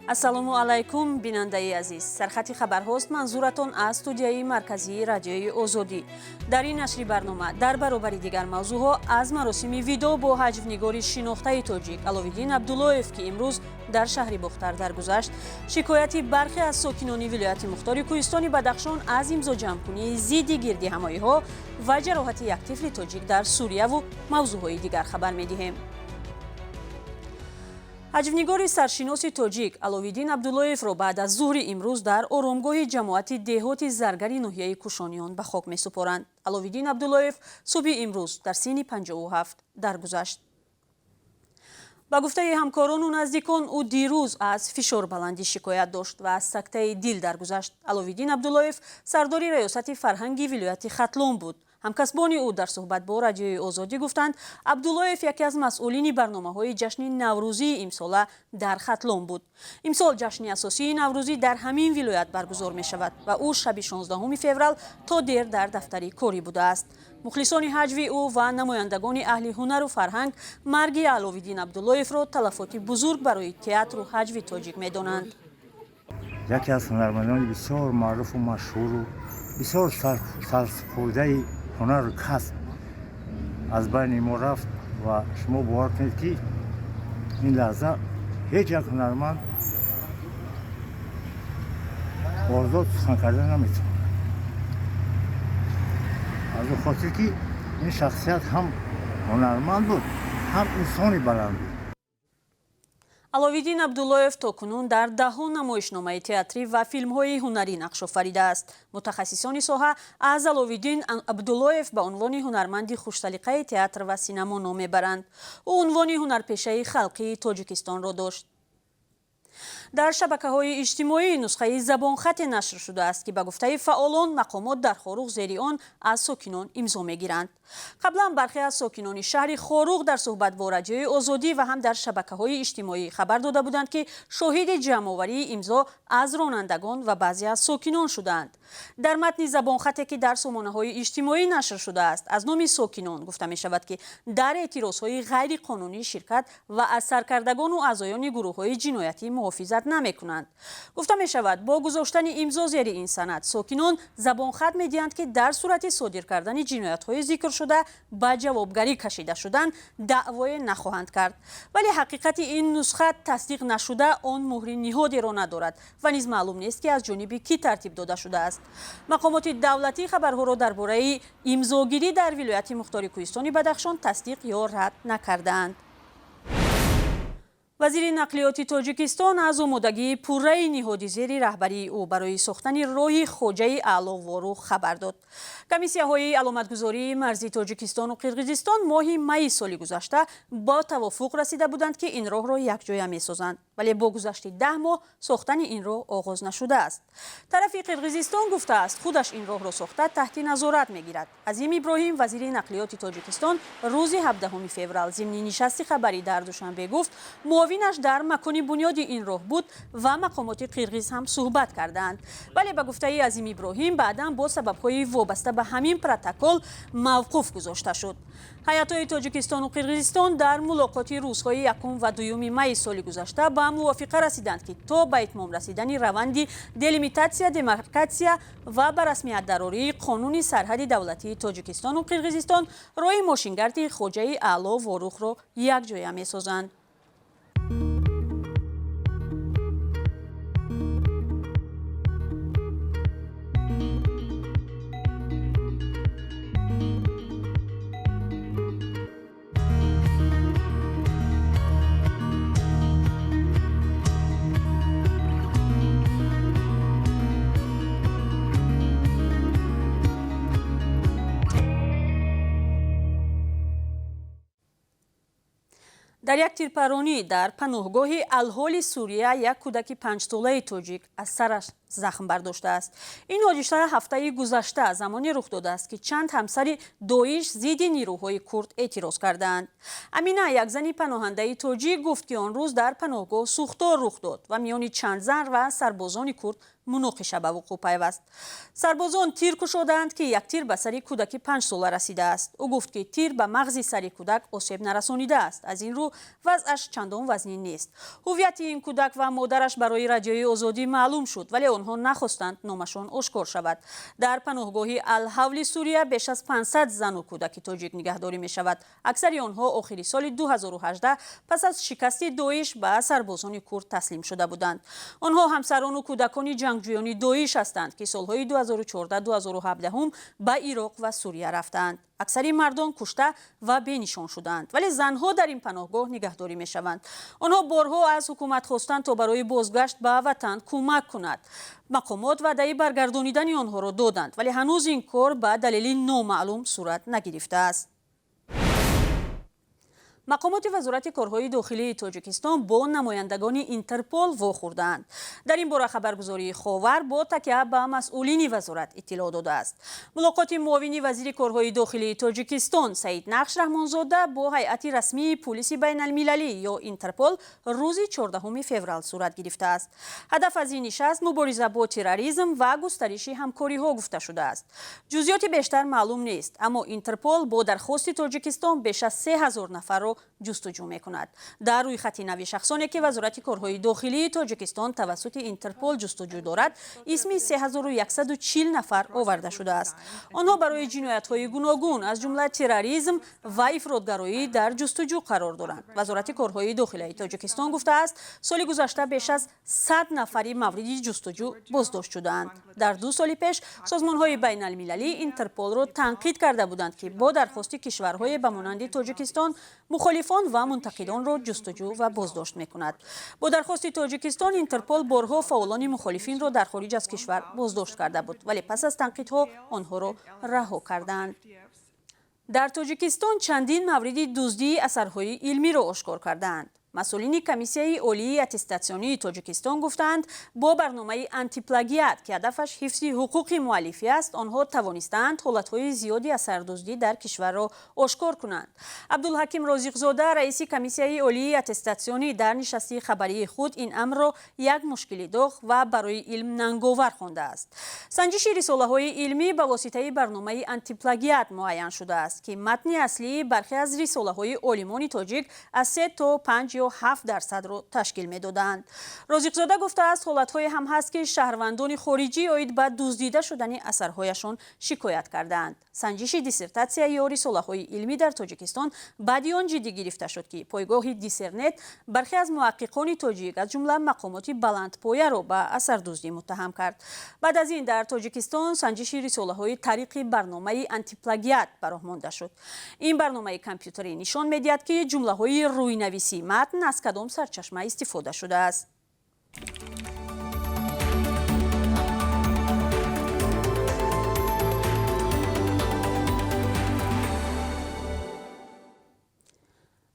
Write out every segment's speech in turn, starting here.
Ассалому алайкум, бинандаи азиз. Сархати хабарҳост манзуратон аз студияи марказии Радиои Озодӣ. Дар ин нашри барнома дар баробари дигар мавзӯъҳо аз маросими видоъ бо ҳаҷвнигори шинохтаи тоҷик Аловиддин Абдуллоев, ки имрӯз дар шаҳри Бохтар даргузашт, шикояти бархе аз сокинони вилояти мухтори кӯҳистони Бадахшон аз имзоҷамъкунии зидди гирдиҳамоиҳо ва ҷароҳати як тифли тоҷик дар Сурияву мавзӯъҳои дигар хабар медиҳем. Ҳаҷвнигори саршиноси тоҷик Аловиддин Абдуллоевро баъд аз зуҳри имрӯз дар оромгоҳи ҷамоати деҳоти Заргари ноҳияи Кушониён ба хок месупоранд. Аловиддин Абдуллоев субҳи имрӯз дар синни 57 даргузашт. Ба гуфтаи ҳамкорону наздикон, ӯ дирӯз аз фишорбаландӣ шикоят дошт ва аз сактаи дил даргузашт. Аловиддин Абдуллоев сардори раёсати фарҳанги вилояти Хатлон буд. Ҳамкасбони ӯ дар суҳбат бо Радиои Озодӣ гуфтанд, Абдуллоев яке аз масъулини барномаҳои ҷашни наврӯзии имсола дар Хатлон буд. Имсол ҷашни асосии наврӯзӣ дар ҳамин вилоят баргузор мешавад ва ӯ шаби 16 феврал то дер дар дафтари корӣ будааст. Мухлисони ҳаҷви ӯ ва намояндагони аҳли ҳунару фарҳанг марги Аловиддин Абдуллоевро талафоти бузург барои театру ҳаҷви тоҷик медонанд. Яке аз ҳунармандони бисёр маъруфу машҳуру бисёр сарсупурдаи ҳунару касб аз байни мо рафт ва шумо бовар кунед, ки ин лаҳза ҳеҷ як ҳунарманд озод сухан карда наметавонад, аз он хотир ки ин шахсият ҳам ҳунарманд буд, ҳам инсони баланд буд. Аловиддин Абдуллоев то кунун дар даҳҳо намоишномаи театрӣ ва филмҳои ҳунарӣ нақш офаридааст. Мутахассисони соҳа аз Аловиддин Абдуллоев ба унвони ҳунарманди хушсалиқаи театр ва синамо ном мебаранд. Ӯ унвони ҳунарпешаи халқии Тоҷикистонро дошт. Дар шабакаҳои иҷтимоӣ нусхаи забонхате нашр шудааст, ки ба гуфтаи фаъолон, мақомот дар Хоруғ зери он аз сокинон имзо мегиранд. Қаблан бархе аз сокинони шаҳри Хоруғ дар суҳбат бо Радиои Озодӣ ва ҳам дар шабакаҳои иҷтимоӣ хабар дода буданд, ки шоҳиди ҷамъоварии имзо аз ронандагон ва баъзе аз сокинон шудаанд. Дар матни забонхате, ки дар сомонаҳои иҷтимоӣ нашр шудааст, аз номи сокинон гуфта мешавад, ки дар эътирозҳои ғайриқонунӣ ширкат ва аз саркардагону аъзоёни гурӯҳҳои ҷиноятӣ муҳофизат намекунанд. Гуфта мешавад, бо гузоштани имзо зери ин санад сокинон забонхат медиҳанд, ки дар сурати содир кардани ҷиноятҳои зикршуда ба ҷавобгарӣ кашида шудан даъвое нахоҳанд кард. Вале ҳақиқати ин нусха тасдиқ нашуда, он муҳри ниҳодеро надорад ва низ маълум нест, ки аз ҷониби кӣ тартиб дода шудааст. Мақомоти давлатӣ хабарҳоро дар бораи имзогирӣ дар вилояти мухтори кӯҳистони Бадахшон тасдиқ ё рад накардаанд. Вазири нақлиёти Тоҷикистон аз омодагии пурраи ниҳоди зери раҳбарии ӯ барои сохтани роҳи Хоҷаи Аъло Ворух хабар дод. Комиссияҳои аломатгузории марзи Тоҷикистону Қирғизистон моҳи майи соли гузашта бо тавофуқ расида буданд, ки ин роҳро якҷоя месозанд, вале бо гузашти 10 моҳ сохтани ин роҳ оғоз нашудааст. Тарафи Қирғизистон гуфтааст, худаш ин роҳро сохта, таҳти назорат мегирад. Азим Иброҳим, вазири нақлиёти Тоҷикистон, рӯзи 17 феврал зимни нишасти хабарӣ дар Душанбе гуфт, муовинаш дар макони бунёди ин роҳ буд ва мақомоти қирғиз ҳам суҳбат кардаанд. Вале ба гуфтаи Азим Иброҳим, баъдан бо сабабҳои вобаста ба ҳамин протокол мавқуф гузошта шуд. Ҳайатҳои Тоҷикистону Қирғизистон дар мулоқоти рӯзҳои 1 ва 2 майи соли гузашта ба мувофиқа расиданд, ки то ба итмом расидани раванди делимитатсия, демаркатсия ва ба расмият дарории қонуни сарҳади давлатии Тоҷикистону Қирғизистон роҳи мошингарди Хоҷаи Аъло Ворухро якҷоя месозанд. Дар як тирпаронӣ дар паноҳгоҳи Алҳоли Сурия як кӯдаки 5-солаи тоҷик аз сараш Захм бардоштааст. Ин ҳодиса ҳафтаи гузашта замоне рух додааст, ки чанд ҳамсари Доиш зидди нирӯҳои курд эътироз кардаанд. Амина, як зани паноҳандаи тоҷик, гуфт, ки он рӯз дар паноҳгоҳ сӯхтор рух дод ва миёни чанд зан ва сарбозони курд муноқиша ба вуқӯъ пайваст. Сарбозон тир кушодаанд, ки як тир ба сари кӯдаки 5-сола расидааст. Ӯ гуфт, ки тир ба мағзи сари кӯдак осеб нарасонидааст, аз ин рӯ вазъаш чандон вазнин нест. Ҳуввияти ин кӯдак ва модараш барои Радиои Озодӣ маълум шуд, вале онҳо нахостанд номашон ошкор шавад. Дар паноҳгоҳи Алҳавли Сурия беш аз 500 зану кӯдаки тоҷик нигаҳдорӣ мешавад. Аксари онҳо охири соли 2018 пас аз шикасти Доиш ба сарбозони курд таслим шуда буданд. Онҳо ҳамсарону кӯдакони ҷангҷӯёни Доиш ҳастанд, ки солҳои 2014-2017 ба Ироқ ва Сурия рафтаанд. Аксари мардон кушта ва бенишон шудаанд, вале занҳо дар ин паноҳгоҳ нигаҳдорӣ мешаванд. Онҳо борҳо аз ҳукумат хостанд, то барои бозгашт ба ватан кӯмак кунад. Мақомот ваъдаи баргардонидани онҳоро доданд, вале ҳанӯз ин кор ба далели номаълум сурат нагирифтааст. Мақомоти Вазорати корҳои дохилии Тоҷикистон бо намояндагони Интерпол вохӯрдаанд. Дар ин бора хабаргузории Ховар бо такя ба масъулини вазорат иттилоъ додааст. Мулоқоти муовини вазири корҳои дохилии Тоҷикистон Саид Нақш Раҳмонзода бо ҳайати расмии пулиси байналмилалӣ ё Интерпол рӯзи 14 феврал сурат гирифтааст. Ҳадаф аз ин нишаст мубориза бо терроризм ва густариши ҳамкориҳо гуфта шудааст. Ҷузъиёти бештар маълум нест, аммо Интерпол бо дархости Тоҷикистон беш аз 3000 нафарро ҷустуҷӯ мекунад. Дар рӯйхати нави шахсоне, ки Вазорати корҳои дохилии Тоҷикистон тавассути Интерпол ҷустуҷӯ дорад, исми 3140 нафар оварда шудааст. Онҳо барои ҷиноятҳои гуногун, аз ҷумла терроризм ва ифротгароӣ, дар ҷустуҷӯ қарор доранд. Вазорати корҳои дохилаи Тоҷикистон гуфтааст, соли гузашта беш аз 100 нафари мавриди ҷустуҷӯ боздошт шудаанд. Дар 2 соли пеш созмонҳои байналмилалӣ Интерполро танқид карда буданд, ки бо дархости кишварҳое ба монанди Тоҷикистон мухолифон ва мунтақидонро ҷустуҷӯ ва боздошт мекунад. Бо дархости Тоҷикистон Интерпол борҳо фаъолони мухолифинро дар хориҷ аз кишвар боздошт карда буд, вале пас аз танқидҳо онҳоро раҳо карданд. Дар Тоҷикистон чандин мавриди дуздии асарҳои илмиро ошкор кардаанд. Масъулини Комиссияи олии аттестатсионии Тоҷикистон гуфтаанд, бо барномаи антиплагиат, ки ҳадафаш ҳифзи ҳуқуқи муаллифӣ аст, онҳо тавонистаанд ҳолатҳои зиёди асардуздӣ дар кишварро ошкор кунанд. Абдулҳаким Розиқзода, раиси Комиссияи олии аттестатсионӣ, дар нишасти хабарии худ ин амрро як мушкили доғ ва барои илм нанговар хондааст. Санҷиши рисолаҳои илмӣ ба воситаи барномаи антиплагиат муайян шудааст, ки матни аслии бархе аз рисолаҳои олимони тоҷик аз 3 то 5 ё 7%-ро ташкил медоданд. Розиқзода гуфтааст, ҳолатҳое ҳам ҳаст, ки шаҳрвандони хориҷӣ оид ба дуздида шудани асарҳояшон шикоят кардаанд. Санҷиши диссертатсия ё рисолаҳои илмӣ дар Тоҷикистон баъди он ҷиддӣ гирифта шуд, ки пойгоҳи Диссернет бархе аз муҳаққиқони тоҷик, аз ҷумла мақомоти баландпояро, ба асардуздӣ муттаҳам кард. Баъд аз ин дар Тоҷикистон санҷиши рисолаҳои тариқи барномаи антиплагиат ба роҳ монда шуд. Ин барномаи компютерӣ нишон медиҳад, ки ҷумлаҳои рӯйнависии матн аз кадом сарчашма истифода шудааст.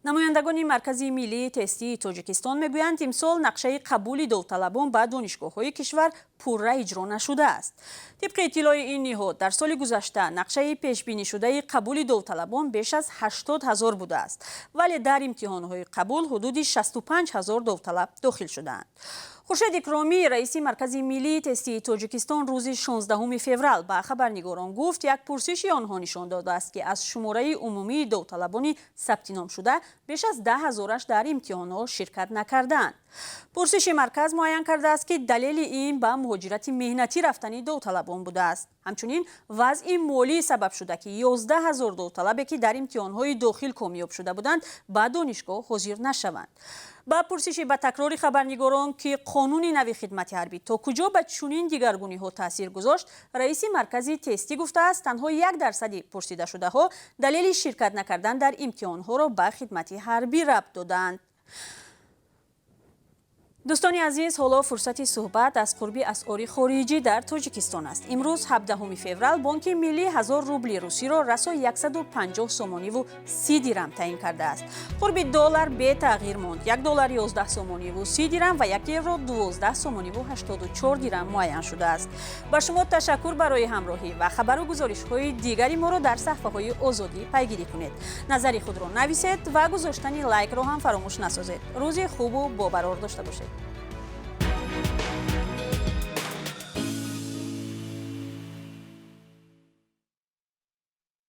Намояндагони Маркази миллии тестии Тоҷикистон мегӯянд, имсол нақшаи қабули довталабон ба донишгоҳҳои кишвар пурра иҷро нашудааст. Тибқи иттилои ин ниҳод, дар соли гузашта нақшаи пешбинишудаи қабули довталабон беш аз 80 ҳазор будааст, вале дар имтиҳонҳои қабул ҳудуди 65 ҳазор довталаб дохил шудаанд. Хуршед Икромӣ, раиси Маркази миллии тестии Тоҷикистон, рӯзи 16 феврал ба хабарнигорон гуфт, як пурсиши онҳо нишон додааст, ки аз шумораи умумии довталабони сабтином шуда беш аз 10 ҳазораш дар имтиҳонҳо ширкат накардаанд. Пурсиши марказ муайян кардааст, ки далели ин ба муҳоҷирати меҳнатӣ рафтани довталабон будааст. Ҳамчунин вазъи молӣ сабаб шуда, ки 11 ҳазор довталабе, ки дар имтиҳонҳои дохил комёб шуда буданд, ба донишгоҳ ҳозир нашаванд. Ба пурсиши ба такрори хабарнигорон, ки қонуни нави хидмати ҳарбӣ то куҷо ба чунин дигаргуниҳо таъсир гузошт, раиси маркази тестӣ гуфтааст, танҳо 1% пурсидашудаҳо далели ширкат накардан дар имтиҳонҳоро ба хидмати ҳарбӣ рабт додаанд. Дӯстони азиз, ҳоло фурсати суҳбат аз қурби асъори хориҷӣ дар Тоҷикистон аст. Имрӯз, 17 феврал, Бонки Миллӣ 1000 рубли русиро расо 150 сомониву 30 дирам таъин кардааст. Қурби доллар бетағйир монд: 1 доллар 11 сомониву 30 дирам ва 1 евро 12 сомониву 84 дирам муайян шудааст. Ба шумо ташаккур барои ҳамроҳӣ ва хабару гузоришҳои дигари моро дар саҳфаҳои Озодӣ пайгирӣ кунед. Назари худро нависед ва гузоштани лайкро ҳам фаромӯш насозед. Рӯзи хубу бобарор дошта бошед.